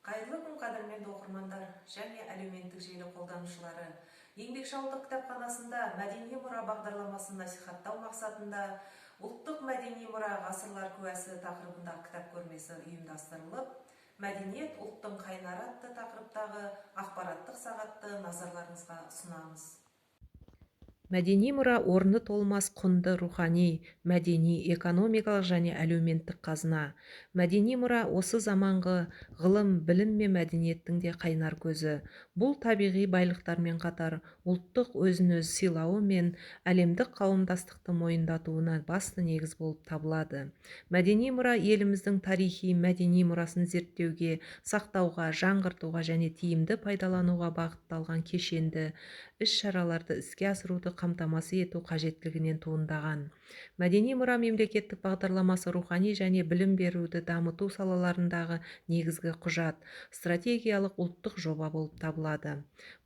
Қайырлы күн, қадірменді оқырмандар және әлеуметтік желі қолданушылары! Еңбекші ауылдық кітапханасында мәдени мұра бағдарламасын насихаттау мақсатында «Ұлттық мәдени мұра – ғасырлар куәсі» тақырыбындағы кітап көрмесі ұйымдастырылып, «Мәдениет – ұлттың қайнары» атты тақырыптағы ақпараттық сағатты назарларыңызға ұсынамыз. Мәдени мұра – орны толмас құнды рухани, мәдени, экономикалық және әлеуметтік қазына. Мәдени мұра – осы заманғы ғылым, білім мен мәдениеттің де қайнар көзі. Бұл табиғи байлықтармен қатар ұлттық өзін-өзі сыйлауы мен әлемдік қауымдастықты мойындатуына басты негіз болып табылады. Мәдени мұра еліміздің тарихи, мәдени мұрасын зерттеуге, сақтауға, жаңғыртуға және тиімді пайдалануға бағытталған кешенді іс-шараларды іске асыруды қамтамасыз ету қажеттілігінен туындаған. Мәдени мұра мемлекеттік бағдарламасы – рухани және білім беруді дамыту салаларындағы негізгі құжат, стратегиялық ұлттық жоба болып табылады.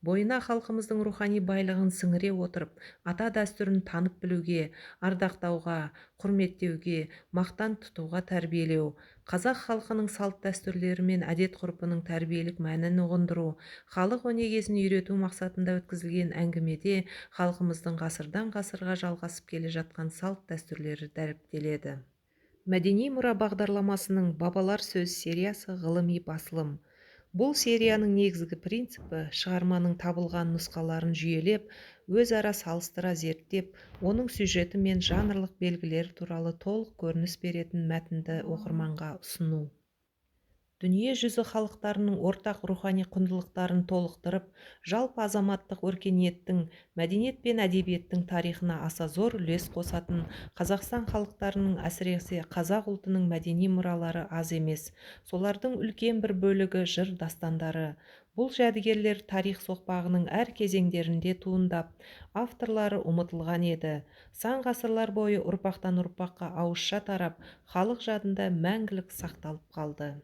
Бойына халқымыздың рухани байлығын сіңіре отырып, ата дәстүрін танып білуге, ардақтауға, құрметтеуге, мақтан тұтуға тәрбиелеу, қазақ халқының салт-дәстүрлері мен әдет-ғұрпының тәрбиелік мәнін ұғындыру, халық өнегесін үйрету мақсатында өткізілген әңгімеде халқымыздың ғасырдан ғасырға жалғасып келе жатқан салт-дәстүрлері дәріптеледі. Мәдени мұра бағдарламасының «Бабалар сөзі» сериясы – ғылыми басылым. Бұл серияның негізгі принципі – шығарманың табылған нұсқаларын жүйелеп, өзара салыстыра зерттеп, оның сюжеті мен жанрлық белгілері туралы толық көрініс беретін мәтінді оқырманға ұсыну. Дүние жүзі халықтарының ортақ рухани құндылықтарын толықтырып, жалпы азаматтық өркениеттің, мәдениет пен әдебиеттің тарихына аса зор үлес қосатын Қазақстан халықтарының, әсіресе қазақ ұлтының мәдени мұралары аз емес. Солардың үлкен бір бөлігі – жыр дастандары. Бұл жәдігерлер тарих соқпағының әр кезеңдерінде туындап, авторлары ұмытылған еді. Сан ғасырлар бойы ұрпақтан ұрпаққа ауызша тарап, халық жадында мәңгілік сақталып қалды.